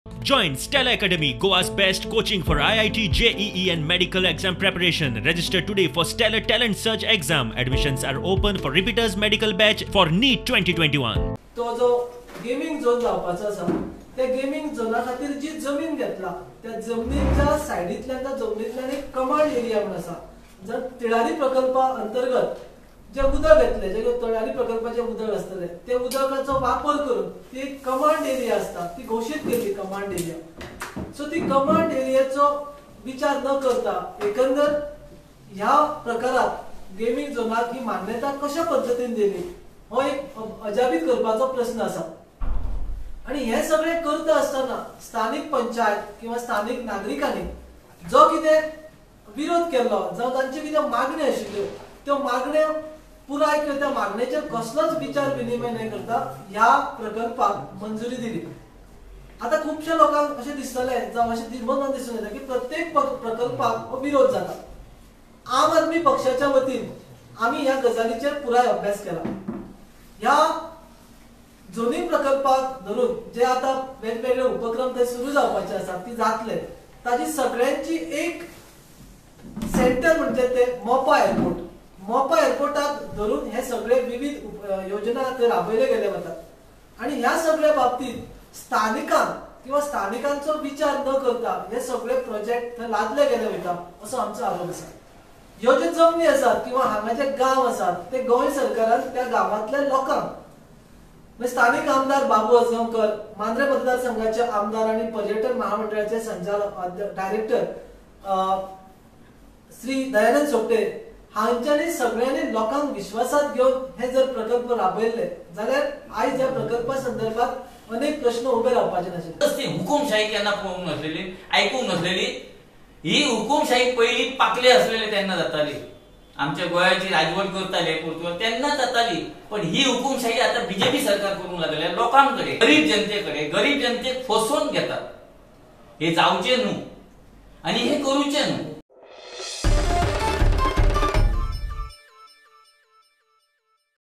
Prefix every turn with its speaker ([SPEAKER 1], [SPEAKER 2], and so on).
[SPEAKER 1] Join Stella Academy, Goa's best coaching for IIT, JEE and medical exam preparation. Register today for Stellar Talent Search exam. Admissions are open for repeaters medical batch for NEET 2021.
[SPEAKER 2] तो जो gaming zone जावपाचो आसा त्या gaming झोना खातीर जी जमीन घेतला त्या जमनीच्या सायडींतल्यान त्या जमनींतल्यान एक कमांड एरिया म्हूण आसा. जर तिळारी प्रकल्पा अंतर्गत जे उदक येतले, जे तिळारी प्रकल्पाचे उदक आसतले ते उदकाचो वापर करून ती एक कमांड एरिया आसता ती घोशीत केली कमांड एरिया. सो ती कमांड एरियाचो विचार न करता एकंदर ह्या प्रकारात गेमिंग झोनाक ही मान्यता कशा पद्दतीन दिली हो एक अजापीत करपाचो प्रस्न आसा. आनी हे सगळे करता आसतना स्थानीक पंचायत किंवा स्थानीक नागरिकांनी जो कितें विरोध केल्लो जावं तांच्यो कितें मागण्यो आशिल्ल्यो त्यो मागण्यो पुराय किंवा त्या मागणेचेर कसलोच विचार विनिमय न करता ह्या प्रकल्पाक मंजुरी दिली. आतां खुबश्या लोकांक अशें दिसतलें जावं अशें मनान दिसून येता की प्रत्येक प्रकल्पाक हो विरोध जाता. आम आदमी पक्षाच्या वतीन आमी ह्या गजालीचेर पुराय अभ्यास केला. ह्या झोनींग प्रकल्पाक धरून जे आतां वेगवेगळे उपक्रम ते सुरू जावपाचे आसात ती जातले ताजी सगळ्यांची एक सेंटर म्हणजे ते मोपा एअरपोर्ट. मोपा एअरपोर्टाक धरून हे सगळे विविध योजना ते राबयले गेले वतात आनी ह्या सगळ्या बाबतीत स्थानिकांक किंवा स्थानिकांचो विचार न करता हे सगळे प्रोजेक्ट थंय लादले गेले वता असो आमचो आरोप आसा. ह्यो ज्यो जमनी आसात किंवा हांगा जे गांव आसात ते गोंय सरकारान त्या गांवांतल्या लोकांक म्हणजे स्थानीक आमदार बाबू आजगांवकर, मांद्रे मतदारसंघाचे आमदार आनी पर्यटन महामंडळाचे संचालक डायरेक्टर श्री दयानंद सोपटे हांच्यानी सगळ्यांनी लोकांक विश्वासात घेवन हे जर प्रकल्प राबयल्ले जाल्यार आयज ह्या प्रकल्पा संदर्भात अनेक प्रश्न उबे रावपाचे नाशिल्ले.
[SPEAKER 3] ती हुकुमशाही केन्ना पळोवंक नासलेली, आयकूंक नासलेली. ही हुकुमशाही पयली पाकले आसलेले तेन्ना जाताली, आमच्या गोंयाची राजवट करताले पुर्तुगाल तेन्ना जाताली. पण ही हुकुमशाही आता बीजेपी सरकार करूंक लागले लोकांकडे, गरीब जनतेकडे, गरीब जनतेक फसोवन घेतात. हे जावचे न्हू आनी हे करूचे न्हू.